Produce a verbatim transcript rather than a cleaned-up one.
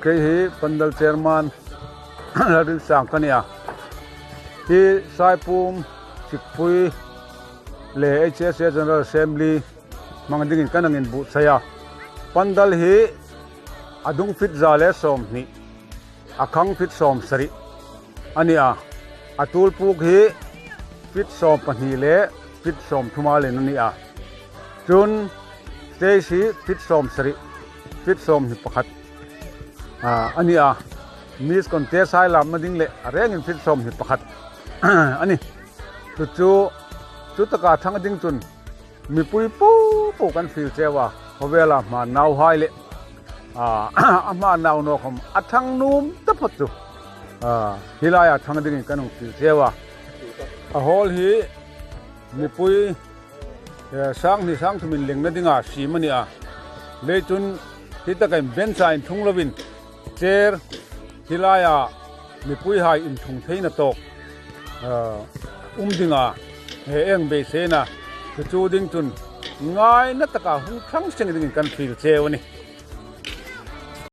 Kei hi Pandal Chairman Lalringsang ka ni a. Hi Saipum, Chikpui le H S A General Assembly hmang dingin kan hang inbuotsai a. Pandal hi a dung feet za le sawmhni, a khang feet sawmsari a ni a. A tulpuk hi feet sawmpahni le feet sawmthum a len a ni a. Chun stage hi feet sawmsari, feet sawmhni pakhat, a, a ni a. Miss Contest hai lamna ding le a rengin feet sawmhni pakhat a ni. Chu chu, chu taka thang ding chun mipui po po kan fiel cheu a. Khawvela hma nauhai le, a, a hma nau naw khawm a thang nuom taphawt chu, a, hi laia thang dingin kan hung fiel cheu a. A hall hi mipui, eh, sanghni sangthumin lengna dinga siem a ni a. Leiin chun hi taka bench-a inthung loin, chair hi laia mipuihai inthung theina tawk, eh, um dinga, eh, ei beiseina. Chu chu ding chun ngaina taka hung thlang seng dingin kan fiel cheu a nih.